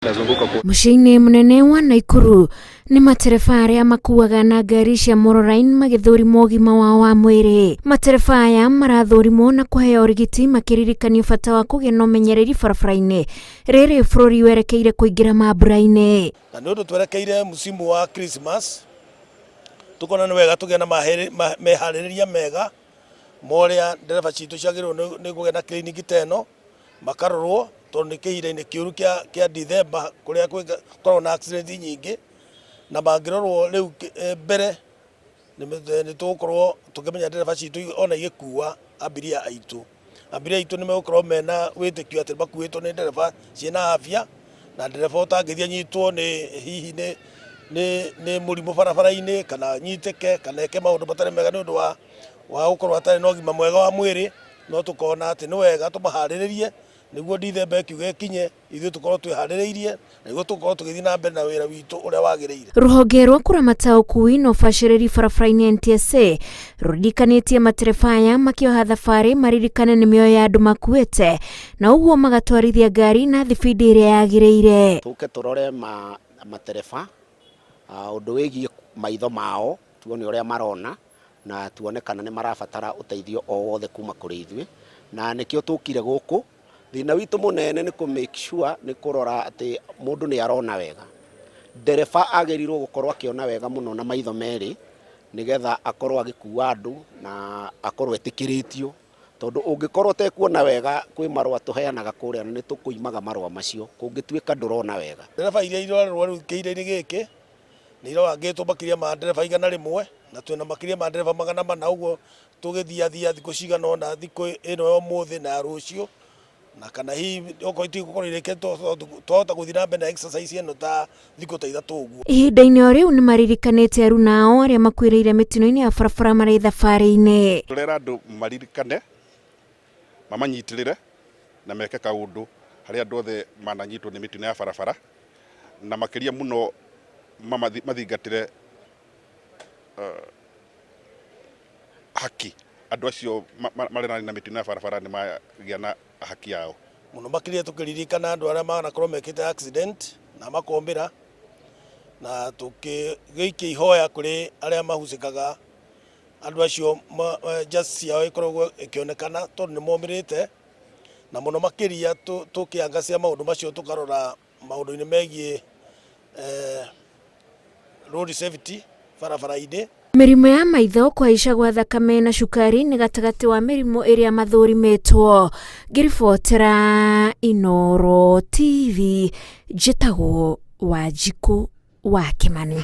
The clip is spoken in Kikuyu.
Nazunguka kwa Mũciĩ-inĩ mũnene wa Naikuru nĩ matereba arĩa makuaga na ngari cia Moroline magĩthũrimwo ũgima wao wa mwĩrĩ. Matereba aya marathũrimwo na kũheo ũrigiti makĩririkanio bata wa kũgĩa na ũmenyereri barabara-inĩ rĩrĩ bũrũri werekeire kũingĩra mambura-inĩ. Na nĩ ũndũ twerekeire msimu wa Christmas, tukona nĩ wega tũgĩe na meharĩrĩria mega ma ũrĩa ndereba citũ ciagĩrĩirwo nĩ kũgĩa na clinic ta ĩno, makarorwo tondũ nĩ kĩhinda-inĩ kĩũru kĩa December kũrĩa gũkoragwo na accident nyingĩ, na mangĩrorwo rĩu mbere nĩ tũgũkorwo tũkĩmenya ndereba citũ ona igĩkua abiria aitũ. Abiria aitũ nĩ megũkorwo mena wĩtĩkio atĩ makuĩtwo nĩ ndereba ciĩna afya, na ndereba ũtangĩthiĩ anyitwo nĩ hihi nĩ mũrimũ barabara-inĩ, kana anyitĩke, kana eke maũndũ matarĩ mega nĩ ũndũ wa gũkorwo atarĩ na ũgima mwega wa mwĩrĩ, no tũkona atĩ nĩ wega tũmaharĩrĩrie nĩguo Ndithemba ĩkiuga ĩkinye ithuĩ tũkorwo twĩharĩrĩirie na nĩguo tũkorwo tũgĩthiĩ na mbere na wĩra witũ ũrĩa wagĩrĩire. Rũhonge rwa kũramata ũkui na ũbacĩrĩri barabara-inĩ NTSA rũririkanĩtie matereba aya makĩoha thabarĩ maririkane nĩ mĩoyo ya andũ makuĩte na ũguo magatwarithia ngari na thibindi ĩrĩa yagĩrĩire. Tũke tũrore matereba ũndũ wĩgiĩ maitho mao, tuone ũrĩa marona na tuone kana nĩ marabatara ũteithio o wothe kuma kũrĩ ithuĩ, na nĩkĩo tũkire gũkũ. Thĩna witũ mũnene nĩ kũ make sure nĩ kũrora atĩ mũndũ nĩ arona wega. Ndereba agĩrĩirwo gũkorwo akĩona wega mũno na maitho merĩ nĩgetha akorwo agĩkua andũ na akorwo etĩkĩrĩtio, tondũ ũngĩkorwo ũtekuona wega kwĩ marũa tũheanaga kũrĩa na nĩ tũkũimaga marũa macio kũngĩtuĩka ndũrona wega. Ndereba iria irarorwo rĩu kĩhinda-inĩ gĩkĩ nĩ irabangĩtwo makĩria ma ndereba 100 na twĩna makĩria ma ndereba 400, ũguo tũgĩthiathia thikũ cigana ũna, thikũ ĩno ya ũmũthĩ na ya rũciũ, na kana hihi okorwo itigũkorwo irĩkĩte twahota gũthiĩ na mbere na exercise ĩno ta thikũ ta 3 ũguo. Ihinda-inĩ o rĩu nĩ maririkanĩte aruna ao arĩa makuĩrĩire mĩtino-inĩ ya barabara marĩ thabarĩ-inĩ. Tũrera andũ maririkane, mamanyitĩrĩre na meke kaũndũ harĩ andũ othe mananyitwo nĩ mĩtino ya barabara, na makĩria mũno mathingatĩre haki andũ acio marĩ na mĩtino ya barabara nĩ magĩa na haki yao. Mũno makĩria tũkĩririkana andũ arĩa manakorwo mekĩte accident na makomĩra, na tũkĩgĩikia ihoya kũrĩ arĩa mahucĩkaga andũ acio justice yao ĩkoragwo ĩkĩonekana tondũ nĩ momĩrĩte, na mũno makĩria tũkĩangacĩa maũndũ macio tũkarora maũndũ-inĩ megiĩ road safety barabara-inĩ. Mĩrimũ ya maitho, kũhaica gwa thakame na cukari nĩ gatagatĩ wa mĩrimũ ĩrĩa mathũrimĩtwo. Ngĩribotera Inooro TV, njĩtagwo Wanjikũ wa Kĩmani.